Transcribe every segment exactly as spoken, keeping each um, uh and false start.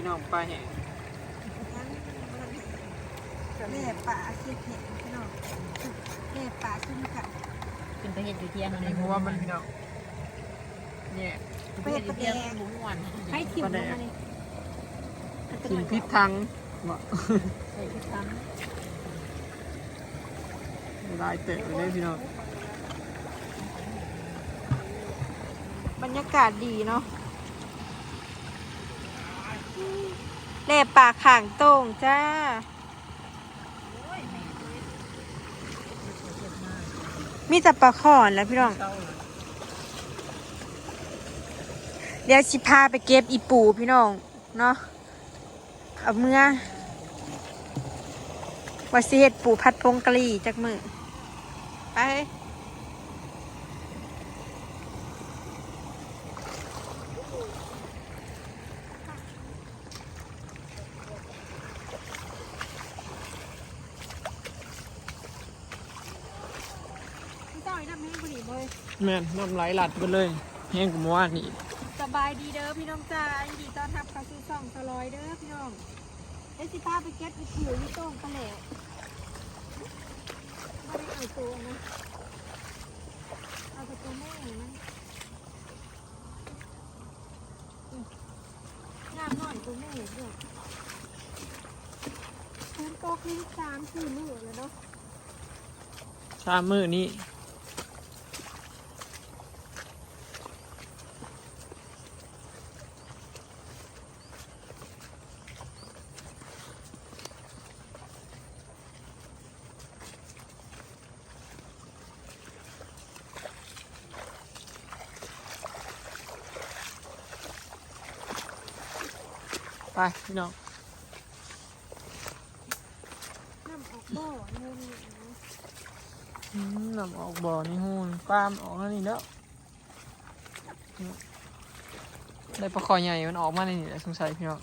น้องปลาแห้ง แล่ปลาเสียแขกพี่น้อง แล่ปลาซุ่มกัน ขึ้นไปเฮ็ดอยู่เที่ยง อันนี้หัวมันพี่น้อง เนี่ย ไปเฮ็ดปลาแดก หมูม่วน ให้ถิ่มลงมานี่ ถิ่มผิดทางบ่ ใส่ผิดทาง หลายเติบเลยพี่น้อง บรรยากาศดีเนาะ แล่ปลาข้างโต่งจ้า มีแต่ปลาข้อแหละพี่น้อง เดี๋ยวสิพาไปเก็บอีปูพี่น้องเนาะ เอาเมือ ว่าสิเฮ็ดปูผัดผงกะหรี่จักมื้อ ไป พี่เจ้าไอ้น้ำแห้งพอดีเลย แม่น น้ำไหลหลัดไปเลย แห้งกว่าเมื่อวานนี้อีก สบายดีเด้อพี่น้องจ้า ยินดีต้อนรับเข้าสู่ช่องสลอยเด้อพี่น้อง เดี๋ยวสิพาไปเก็บอีปูอยู่โต่งปลาแหล่ บ่ได้เอาตัวนะ เอาแต่ตัวแม่มัน อืม งามหน่อยตัวแม่ด้วย ฝนตกนี่สามสี่มื้อแล้วเนาะ สามมื้อนี้ ไปพี่น้อง น้ำออกบ่อนี่นะ อืม น้ำออกบ่อนี่ฮู้ ปลามันออกแล้วนี่เนาะ ได้ปลาคอใหญ่มันออกมาในนี่แหละสงสัยพี่น้อง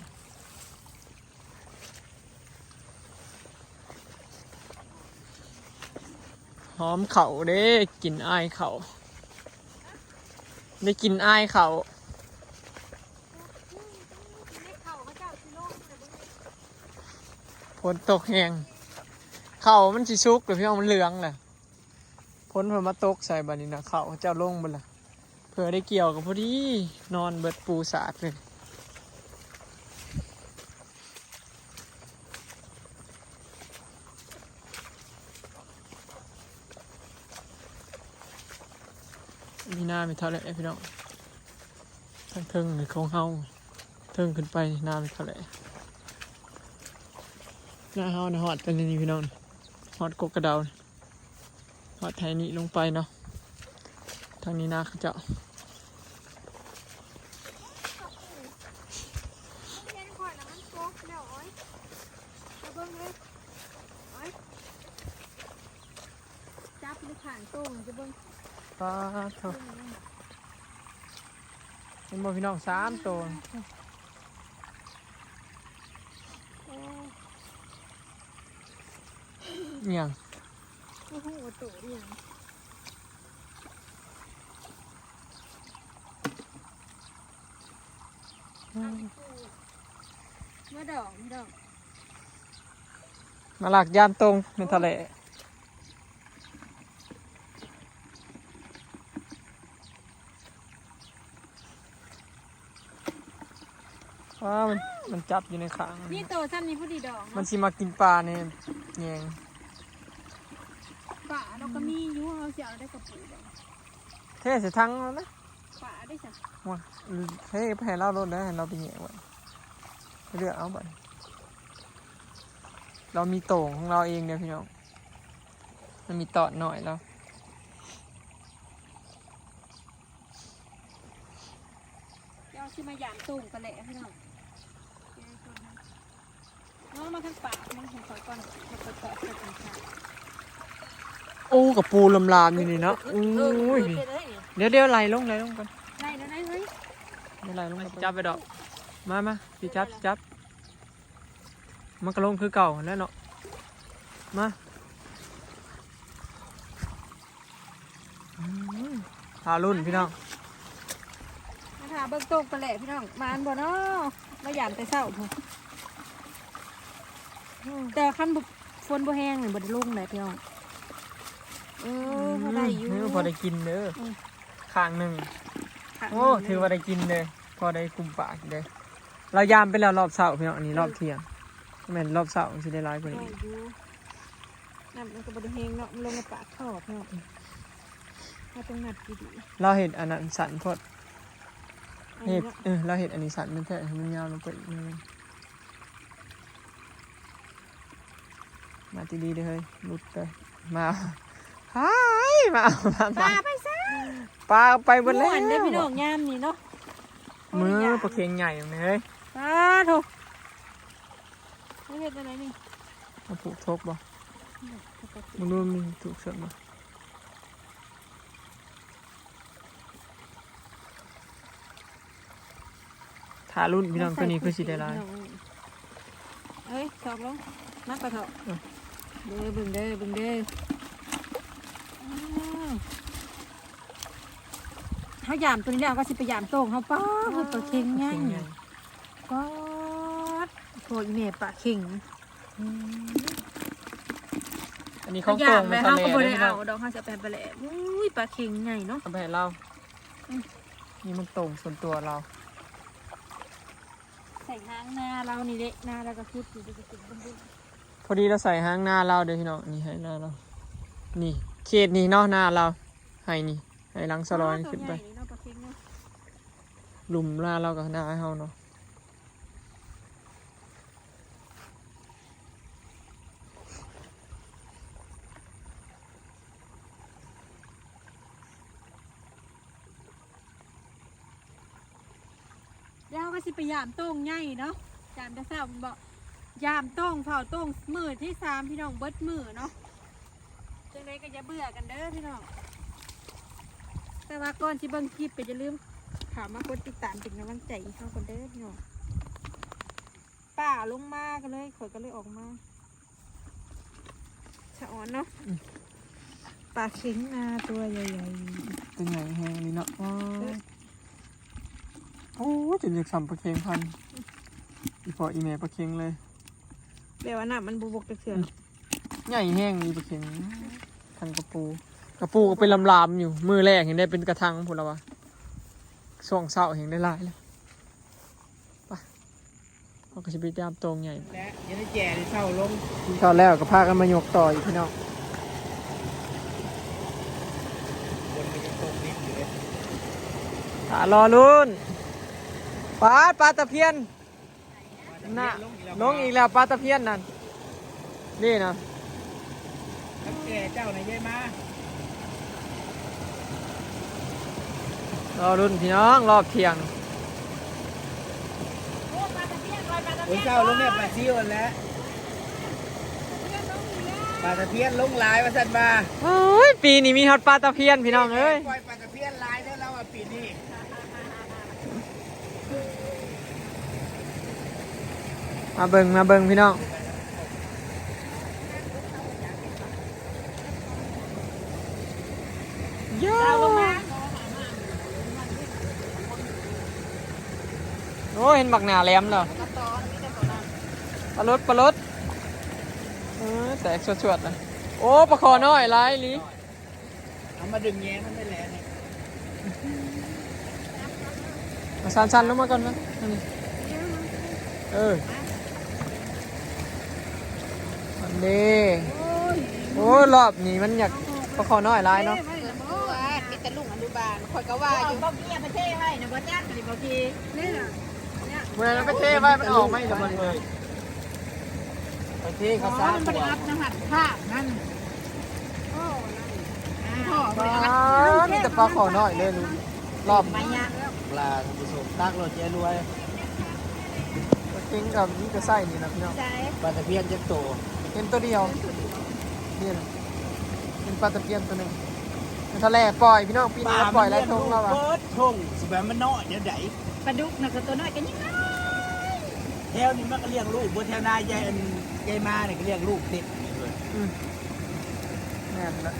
หอมเข่าเด้ กลิ่นอายเข่า ได้กลิ่นอายเข่า ฝนตกแฮง เข่ามันสิสุกเลยพี่น้อง มันเหลืองเลย ฝนเพิ่นมาตกใส่บัดนี้นะ เข่าเจ้าลงเบิดละ เผื่อได้เกี่ยวก็พอดี นอนเบิดปูสาดเลย มีนาแม่เฒ่าแหล่พี่น้อง ทางเทิงนี่ของเฮา เทิงขึ้นไปนาแม่เฒ่าแหล่ นาเฮานะฮอดตรงนี้พี่น้อง ฮอดกกกระเดา ฮอดไถนี่ลงไปเนาะ ทางนี้นาเขาเจ้า เห็นข่อยนะมันตกแล้ว อ้อย มาเบิ่งเลย อ้อย จับอยู่ข้างโต่งจะเบิ่ง ปาดโถ่ เห็นบ่พี่น้อง สามตัว โอ้ เนี่ย โอ้โห ตัวเนี่ย เมื่อดอก เมื่อดอก มาหลักย่านตรงในทะเล ว้า มัน มันจับอยู่ในขาง นี่โตซ้ำนี่พอดีดอกเนาะ มันสิมากินปลาเนี่ย แยง ปลาเราก็มีอยู่ เอาสิเอาได้กระปุกดอก เทใส่ถังแล้วนะ ปลาได้จ้ะ ว่า เทไปให้เราโลดแล้ว ให้เราไปแยงไว้ ไปเลือกเอาบัด เรามีโต่งของเราเองเนี่ยพี่น้อง มันมีตอดหน่อยแล้ว เดี๋ยวสิมายามโต่งกันแหละพี่น้อง น้องมาทางปากมันของข่อยก่อน เดี๋ยวข่อยตอดใส่ถุงผ้า โอ้ กับปูลำลามอยู่นี่เนาะ อุ้ย เดี๋ยวเดี๋ยวไหลลง ไหลลงก่อน ไหลแล้วนะเฮ้ย เดี๋ยวไหลลงก่อน จับไปดอก มามาสิจับ สิจับ มันก็ลงคือเก่าแล้วเนาะ มา อืม พารุ่นพี่น้อง มาถ่าเบิ่งโต่งกันแหละพี่น้อง มานบ่เนาะ มายามแต่เช้าพุ้น แต่คันบ่ ฝนบ่แฮงนี่บ่ได้ลงได้พี่น้อง เออ พอได้อยู่ เออ พอได้กินเด้อ อืม ข้างหนึ่ง ข้างหนึ่ง โอ้ ถือว่าได้กินเด้อ พอได้กุมปากเด้อ เรายามไปแล้วรอบเช้าพี่น้อง อันนี้รอบเที่ยง แม่นรอบเช้ามันสิได้หลายกว่านี้ ได้อยู่ น้ำมันก็บ่ได้แฮงเนาะ มันลงมาปากท่อพี่น้อง เราต้องนัดดีๆ เราเฮ็ดอันนั้นสั้นโพด อันนี้เนาะ เฮ็ด เออ เราเฮ็ดอันนี้สั้นมันแท้ ให้มันยาวลงไปอีกหน่อยหนึ่ง มาดีๆเด้อเฮ้ย หลุดไป มา หาย มาเอา มา ปลาไปซะ ปลาไปหมดแล้ว ม่วนเด้อพี่น้อง ยามนี้เนาะ มือปลาเค็งใหญ่อยู่นี่เฮ้ย ปลาโถ ไม่เห็นอะไรนี่ มาผูกทกบ่ มึงรู้มีถูกเสือกบ่ ถ้ารุ่นพี่น้องตัวนี้คือสิได้หลาย เอ้ย ถอกลง นักกระเถาะ เออ เด้อ เบิ่งเด้อ เบิ่งเด้อ อ้าว เฮายามตัวนี้แล้วก็สิไปยามโต้งเฮา ป๊าด เฮ้ย ปลาเค็งใหญ่ ปลาเค็งใหญ่ ป๊าด โอ้ย แม่ปลาเค็ง อืม อันนี้ของโต้ง เฮายามแล้ว มันทะเล เฮาก็บ่ได้ เด้อพี่น้อง เอาดอก เฮาสิเอาไปให้ปลาแหล่ อุ้ย ปลาเค็งใหญ่เนาะ เอาไปให้เรา อืม นี่มันโต้งส่วนตัวเรา ใส่หางนาเรานี่เด้ นาเราก็ขุดอยู่ เดี๋ยวจะขุดเบิ่งดู พอดีเราใส่หางนาเราเด้อพี่น้อง นี่ไฮ่นาเรา นี่ เขตนี่เนาะ นาเรา ไฮ่นี่ ไฮ่หลังสะลอย อ๋อ ขึ้นไป ตัวใหญ่เนาะ ปลาเค็งเนาะ ลุ่มนาเรากับนาเฮาเนาะ เดี๋ยวเฮาก็สิไปยามโต้งใหญ่เนาะ ยามแต่เช้ามันบ่ ยามโต้ง เฝ้าโต้ง มื้อที่สามพี่น้อง เบิดมื้อเนาะ จังใดก็อย่าเบื่อกันเด้อพี่น้อง แต่ว่าก่อนสิเบิ่งคลิปก็อย่าลืมเข้ามากดติดตามเป็นกำลังใจให้เฮากันเด้อพี่น้อง ป้าลงมาก็เลย ข้อยก็เลยออกมา สะออนเนาะ อืม ปลาเค็งนาตัวใหญ่ๆ ตัวใหญ่แฮงเลยเนาะ ว้าว เออ โอ้ย จนอยากส่ำปลาเค็งพัน อีพ่ออีแม่ปลาเค็งเลย แบบว่าน้ำมันบ่บกจักเทื่อ อืม ใหญ่แฮงเลยปลาเค็ง ทั้งกระปู กระปูก็เป็นลำๆอยู่ มื้อแรกเห็นได้เป็นกระทังพุ้นละวะ ช่วงเช้าเห็นได้หลายแล้ว ไป เราก็สิไปตามโต้งใหญ่ และยังได้แจ่ในเช้าลง กินข้าวแล้วก็พากันมายกต่ออีกพี่น้อง บนมันยังตกดินอยู่เลย อ่ะ รอลุ้น ปลา ปลาตะเพียน น่ะ ลงอีกแล้ว ลงอีกแล้ว ปลาตะเพียนนั่น นี่นะ กับแก่เจ้าน่ะเย้มา รอรุ่นพี่น้อง รอบเที่ยง โอ้ ปลาตะเพียนลอย ปลาตะเพียน โอ้ย เจ้าลงเนี่ย ปลาซิวแล้ว ปลาตะเพียนลงหลายว่าซั่นว่า โอ้ย ปีนี้มีฮอดปลาตะเพียนพี่น้องเอ้ย ปล่อยปลาตะเพียนหลายเด้อ เราว่าปีนี้ มาเบิ่ง มาเบิ่งพี่น้อง โย่ เอาลงมา โอ้ย เห็นบักหน้าแหลมแล้ว ปลาลด ปลาลด เออ แตกสวดๆนะ โอ้ ปลาคอน้อยหลายอีหลี เอามาดึงแย้มันได้แล้วนี่ เอาสั้นๆลงมาก่อนนะ อันนี้ เออ อันนี้ โอ้ย โอ้ย รอบนี้มันอยากปลาคอน้อยหลายเนาะ เปิดตัว มีแต่ลุงอนุบาล ข้อยก็ว่าอยู่ เอาบักเมียไปเทไว้นะ บ่จักสิบ่พี่ นี่น่ะ เนี่ย เมื่อนั้นไปเทไว้มันออกไหมเดี๋ยวมันเลย ไปเทเขา อ๋อ ซะ มันบ่ได้อัดนะหันภาพนั่น โอ้ นั่น พ่อบ่ได้อัด ว้า มีแต่ปลาคอน้อยเลยลูก รอบ ไปยะ ปลาท่านผู้ชม ตักโลดยายรวย ปลาเค็งกับนี่ก็ใส่นี่นะพี่น้อง ใช่ ปลาตะเพียนจักโต เห็นตัวเดียว นี่นะ เป็นปลาตะเพียนตัวหนึ่ง มันทะเลปล่อยพี่น้อง ปีนี้ปล่อยหลายทงแล้วว่ะ เบิดทง สิแบบมันน้อยเดี๋ยวใด ปลาดุกน่ะก็ตัวน้อยก็ยังน้อย แถวนี้มันก็เลี้ยงลูก บ่แถวหน้ายายอัน ยายมาเนี่ยก็เลี้ยงลูกติดนี่เลย อืม แม่นละ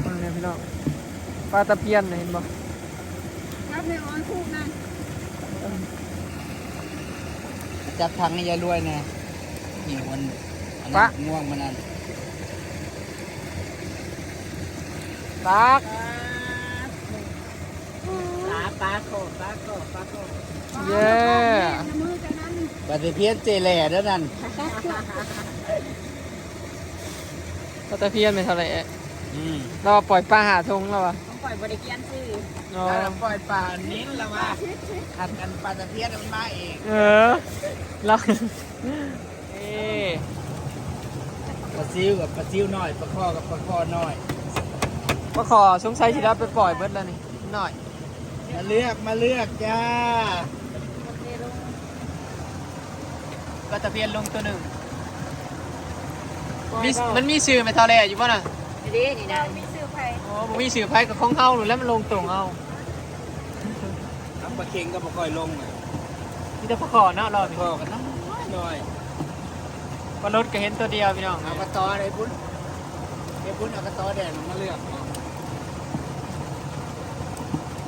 มันเนี่ยพี่น้อง ปลาตะเพียนน่ะเห็นบ่ ครับ ในออนคู่นั่น จับถังให้ยายรวยแน่ หิวมัน อันนั้น ปะ ง่วงมันนั่น ตัก ปลา ปลาโขด ปลาโขด ปลาโขด เย้ ปลาตะเพียนเจแหล่เด้อนั่น ปลาตะเพียนเป็นเท่าไหร่เอ๊ะ อืม เราปล่อยปลาหาทงแล้ววะ ต้องปล่อยบริเกียนสิ อ๋อ แล้วเราปล่อยปลานิลแล้ววะ ขัดกันปลาตะเพียนมันมาเอง เออ เรา เอ้ ปลาซิวกับปลาซิวน้อย ปลาข้อกับปลาข้อน้อย ปลาข้อสงสัยสิได้ไปปล่อยเบิดแล้วนี่ น้อย มาเลือก มาเลือกจ้า ปลาตะเพียนลงตัวหนึ่ง มี มันมีชื่อไหมเท่าแลอยู่บ่น่ะ นี่ดิ นี่นะ มีชื่อไผ อ๋อ บ่มีชื่อไผกับของเฮาหรือแล้วมันลงตรงเอา น้ำปลาเค็งก็บ่ค่อยลงอะ มีแต่ปลาข้อเนาะรอบนี้ ปลาข้อกันน้อยหน่อย ปลาลดก็เห็นตัวเดียวพี่น้อง เอากระตอไอ้บุญ ไอ้บุญเอากระตอแดงมาเลือกเอา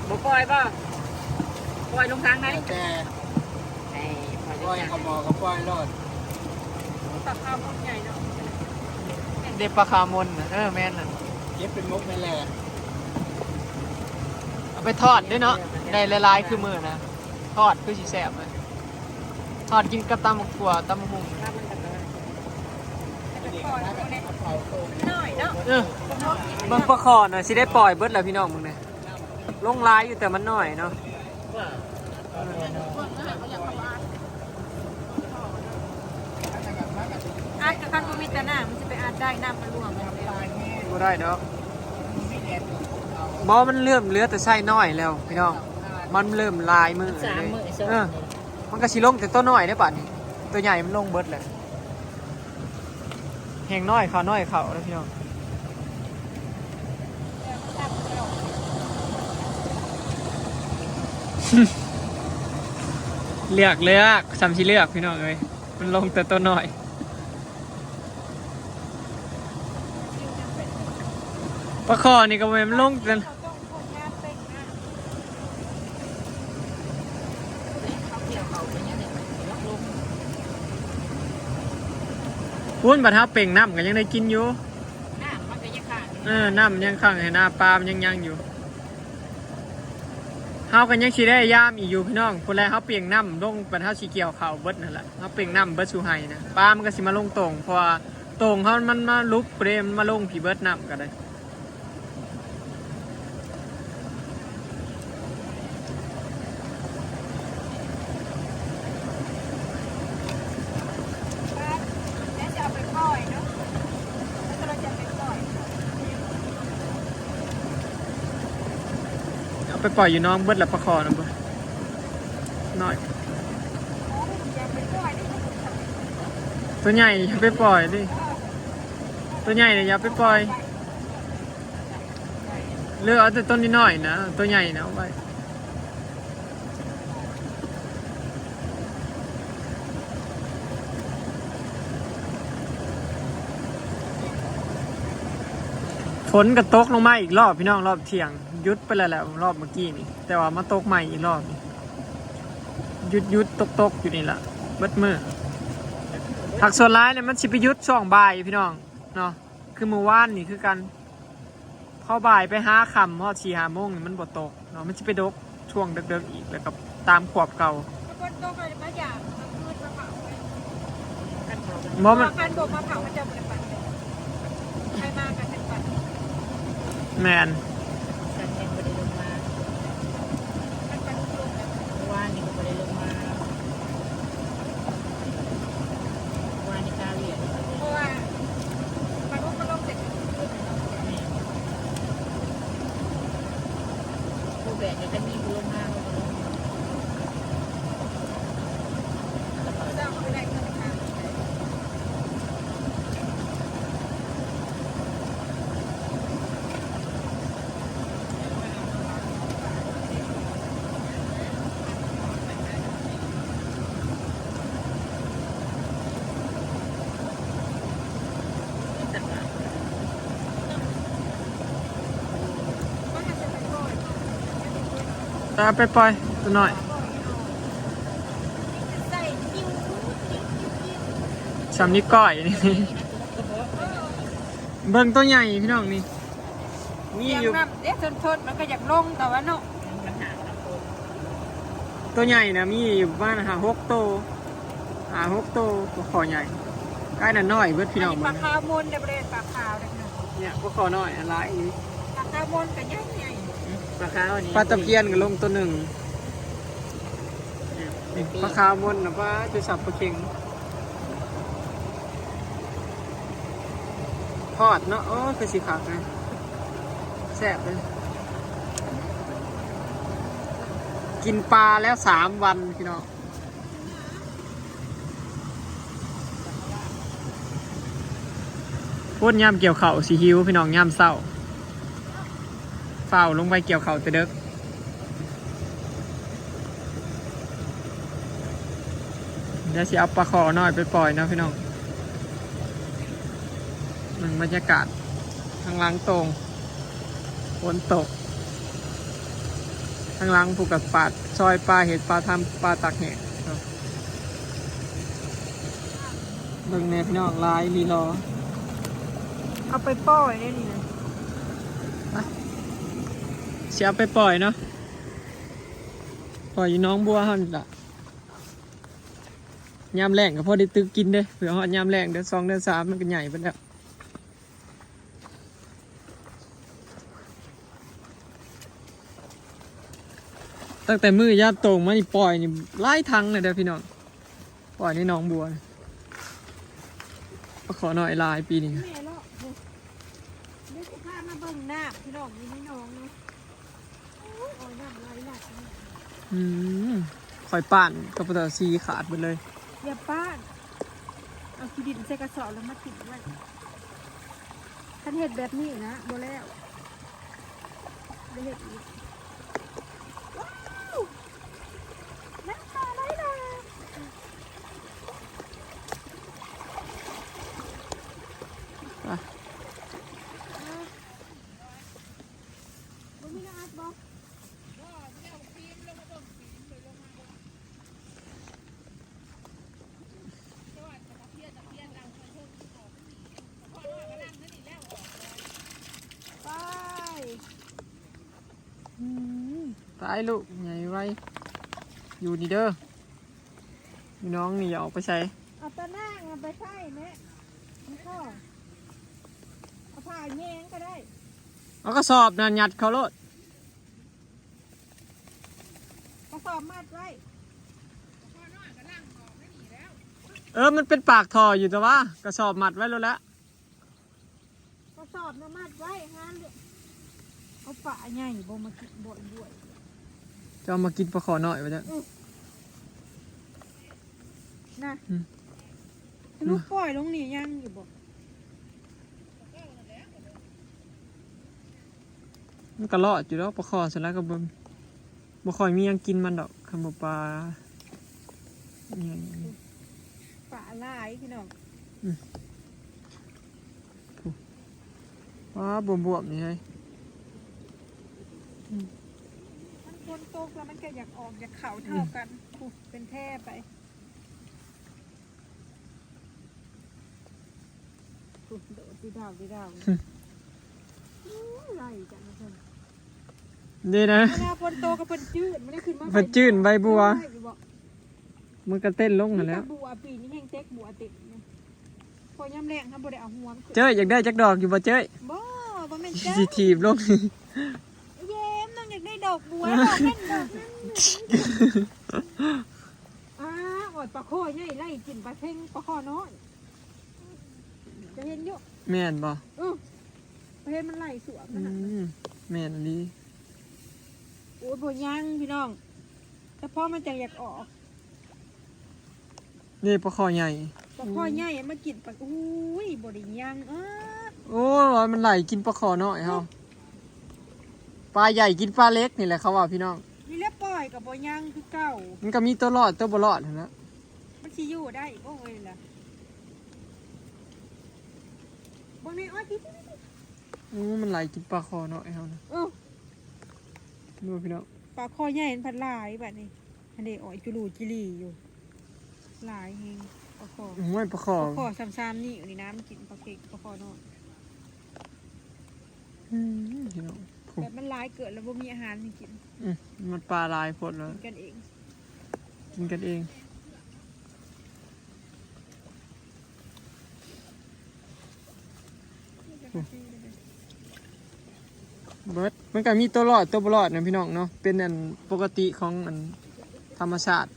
บ่ปล่อยบ่ ปล่อยลงทางไหน แต่ ไอ้ปล่อย ปล่อย ลงทาง เขาหมอก็ปล่อยรอด ปลาคาร์ฟใหญ่เนาะ เด็ดปลาคาร์มอนน่ะ เออ แม่นน่ะ เก็บเป็นมกนั่นแหละ เอาไปทอดด้วยเนาะ ได้หลายๆคือมื้อนะ ทอดคือสิแซ่บเลย ทอดกินกับตำบักถั่ว ตำบักหุ่ง น้อยเนาะ เออ เบิ่งปลาข้อน่ะ สิได้ปล่อยเบิดแล้วพี่น้องมึงเนี่ย ลงหลายอยู่แต่มันน้อยเนาะ อัดกับคันบ่มีแต่น้ำ มันสิไปอัดได้ น้ำมันรวม บ่ได้ดอก บ่ มันเริ่มเหลือแต่ไซส์น้อยแล้วพี่น้อง มันเริ่มหลายมื้อ สามมื้อสอง เออ มื้อ มันก็สิลงแต่ตัวน้อยได้อบัดนี้ ตัวใหญ่มันลงเบิดแล้ว แฮงน้อยเขาน้อยเขาแล้วพี่น้อง เลือกเลือก ซ้ำสิเลือกพี่น้องเอ้ย มันลงแต่ตัวน้อย ปลาข้อนี่ก็แม่นมันลงแต่ พุ้นบัดเฮาเป่งน้ำก็ยังได้กินอยู่ น้ำมันก็ยังค้างอยู่ เออ น้ำมันยังค้างให้นา ปลามันยังยังอยู่ เฮาก็ยังสิได้ยามอีกอยู่พี่น้อง พุ้นแหละเฮาเป่งน้ำลงบัดเฮาสิเกี่ยวข้าวเบิดนั่นแหละ เฮาเป่งน้ำเบิดสู่ไฮ่นะ ปลามันก็สิมาลงตรง เพราะว่าตรงเฮามันมาลุกเด้ มันมาลงพี้เบิดน้ำก็ได้ แล้วจะเอาไปปล่อยเนาะ แล้วก็เราจะไปปล่อย เอาไปปล่อยอยู่หนองเบิดแล้วปลาข้อนะบ่ น้อย อย่าไปปล่อยดิ ตัวใหญ่อย่าไปปล่อยดิ ตัวใหญ่เนี่ยอย่าไปปล่อย เลือกเอาแต่ต้นน้อยๆนะ ตัวใหญ่นะเอาไว้ ฝนก็ตกลงมาอีกรอบพี่น้อง รอบเที่ยง หยุดไปแล้วแหละรอบเมื่อกี้นี่ แต่ว่ามาตกใหม่อีกรอบนี่ หยุดหยุดตกตกอยู่นี่ล่ะ เบิดมื้อ ผักส่วนร้ายเนี่ยมันสิไปหยุดช่วงบ่ายพี่น้องเนาะ คือมื้อวานนี่คือกัน พอบ่ายไปหาค่ำฮอดสี่ห้าโมงนี่มันบ่ตกเนาะ มันสิไปตกช่วงเดิกๆอีก แล้วก็ตามขวบเก่า มันตกเลยมาอยากมาคืนมาเผาไว้ บ่ มัน คันบ่มาเผามันจะบ่ได้ไปเลย ใครมากันเป็นปัน แม่น สันยังบ่ได้ลงมา มันปลาดุกลงแล้ว เมื่อวานนี่ก็บ่ได้ลงมา เมื่อวานนี่กาเวียด เพราะว่าปลาดุกมันลงแต่กลางคืนน่ะเนาะ แม่น ผู้แบกเนี่ยคันมีผู้ลงมาเขาก็ลง เจ้าก็ได้เงินค่ะ เอาไปปล่อยตัวน้อย สำนี้ก้อยนี่ เบิ่งตัวใหญ่พี่น้องนี่ มี เสียง อยู่ น้ำเด้ทนทนมันก็อยากลงแต่ว่าเนาะ ตัวใหญ่นะ มีอยู่ประมาณห้าหกโต ห้าหกโต ปลาคอใหญ่ ใกล้น่ะน้อยเบิดพี่น้อง อันนี้ปลาขาวมนเด้อ บ่ได้เป็นปลาขาวเด้อพี่น้อง เนี่ยปลาคอน้อยอะไรนี่ ปลาขาวมนก็ใหญ่ใหญ่ ปลาขาวอันนี้ ปลาตะเพียนก็ลงตัวหนึ่ง ปลาขาวมนนะ ปลาจะสับปลาเข็ง ทอดเนาะ โอ้ คือสิคักนะ แซ่บเลย กินปลาแล้วสามวันพี่น้อง พูดยามเกี่ยวข้าวสิหิวพี่น้อง ยามเช้า ฟ้าวลงไปเกี่ยวข้าวแต่เดิก เดี๋ยวสิเอาปลาคอน้อยไปปล่อยเนาะพี่น้อง เบิ่งบรรยากาศ ทางหลังโต่ง ฝนตก ทางหลังผู้กับปาดซอยปลาเห็ด ปลาทำปลาตักแห้ง เบิ่งแน่พี่น้อง หลายลีลอ เอาไปปล่อยได้นี่นะ ไป สิเอาไปปล่อยเนาะ ปล่อยอยู่หนองบัวเฮานี่ล่ะ ยามแล้งก็พอได้ตึกกินเด้ เผื่อฮอดยามแล้ง เดือนสองเดือนสามมันก็ใหญ่เบิดแล้ว ตั้งแต่มื้อยามโต่งมานี่ปล่อยนี่หลายถังเลยเด้อพี่น้อง ปล่อยในหนองบัวนะ ปลาขอน้อยหลายปีนี้ แม่เลาะ เดี๋ยวสิพามาเบิ่งน้ำพี่น้อง อยู่ในหนองเนาะ โอ้ย น้ำไหลหลากนี่ อืม ข่อยป้านกับปตท.ซีขาดหมดเลย อย่าป้าน เอาขี้ดินใส่กระสอบแล้วมาติดไว้ คันเฮ็ดแบบนี้นะ บ่แล้ว ได้เฮ็ดอีก ว้าว น้ำปลาไหลหลาก ไป บ่มีน้ำอัดบ่ ไป อืม ไปลูก ใหญ่ไว อยู่นี่เด้อ น้องนี่อย่าออกไปใส่ เอาตะนางเอาไปใส่แม่ แล้วก็ เอาผ้าแยงก็ได้ เอากระสอบนั่นยัดเขาโลด กระสอบมัดไว้ เออ มันเป็นปากท่ออยู่แต่ว่า กระสอบมัดไว้แล้วละ กระสอบน่ะมัดไว้ งานเด้อ เอาปลาใหญ่บ่มากินบ่อยๆ จะเอามากินปลาขอน้อยไว้จ้ะ อืม นะ อืม ลูกปล่อยลงนี่ยังอยู่บ่ มันก็รอดอยู่ดอกปลาขอ ส่วนหลายก็บ่ บ่ค่อยมีหยังกินมันดอก คันบ่ปลาอิหยัง ปลาหลายพี่น้อง อืม ว้า บวมๆ นี่ไง อืม มันฝนตกแล้วมันก็อยากออกอยากเข้าเท่ากัน อืม เป็นแพร่ไป โอ้ย โดดดีดาวดีดาว อืม อู้ ไล่จังเลย นี่นะ เวลาฝนตกก็เพิ่นจื้น มันได้ขึ้นมา เพิ่นจื้นใบบัว ใบบัว มันก็เต้นลงหั่นแหล้ว มีแต่บัว ปีนี้แฮงเต็กบัวเต็มเนี่ย พอยามแลงเฮาบ่ได้เอาหัวมันขึ้น เจ้ย อยากได้จักดอกอยู่บ่เจ้ย บ่ บ่แม่นเจ้ย สิถีบลง เยมน้องอยากได้ดอกบัว ดอกนั้นดอกนั้น อ่า ออดปลาข้อใหญ่ไล่กินปลาเค็งปลาข้อน้อย จะเห็นอยู่ แม่นบ่ เออ ไปเห็นมันไล่สวน อื มันน่ะ ม แม่นอีหลี โอ้ย บ่ยังพี่น้อง แต่พอมันจังอยากออก นี่ปลาข้อใหญ่ ปลาข้อใหญ่มากินปลา อุ้ย บ่ได้ยัง เออ โอ้ย มันไล่กินปลาข้อน้อยเฮา ปลาใหญ่กินปลาเล็กนี่แหละเขาว่าพี่น้อง นี่แหละปล่อยก็บ่ยังคือเก่า มันก็มีตัวรอดตัวบ่รอดหั่นนะ มันสิอยู่ได้บ่เว้ยล่ะ เบิ่งในอ้อยพี่ อู้ มันไล่กินปลาข้อน้อยเฮานะ เออ ดูพี่น้อง ปลาข้อใหญ่มันพัดหลายบัดนี้ อันนี้อ้อยจุลูจิลีอยู่ หลายแฮง ปลาคอ โอ้ยปลาคอ ปลาคอซ้ำๆนี่อยู่ในน้ำกินปลาเค็กปลาคอน้อย อืมพี่น้อง แบบมันหลายเกิดแล้วบ่มีอาหารให้กิน อืมมันปลาหลายโพดแล้ว กินกันเอง กินกันเอง เบิดมันก็มีตัวรอดตัวบ่รอดนะพี่น้องเนาะ เป็นอันปกติของอันธรรมชาติ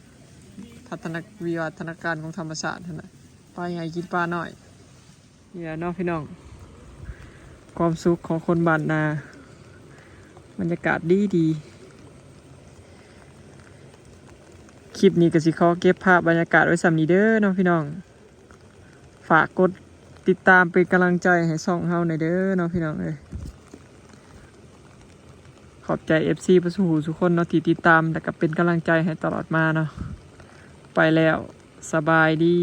พัฒนาวิวัฒนาการของธรรมชาตินั่นแหละ ปลาใหญ่กินปลาน้อย นี่แหละเนาะพี่น้อง ความสุขของคนบ้านนา บรรยากาศดีดี คลิปนี้ก็สิขอเก็บภาพบรรยากาศไว้ส่ำนี้เด้อเนาะพี่น้อง ฝากกดติดตามเป็นกำลังใจให้ช่องเฮาหน่อยเด้อเนาะพี่น้องเอ้ย ขอบใจ เอฟซี ผู้สู่ทุกคนเนาะที่ติดตาม แล้วก็เป็นกำลังใจให้ตลอดมาเนาะ ไปแล้ว สบายดี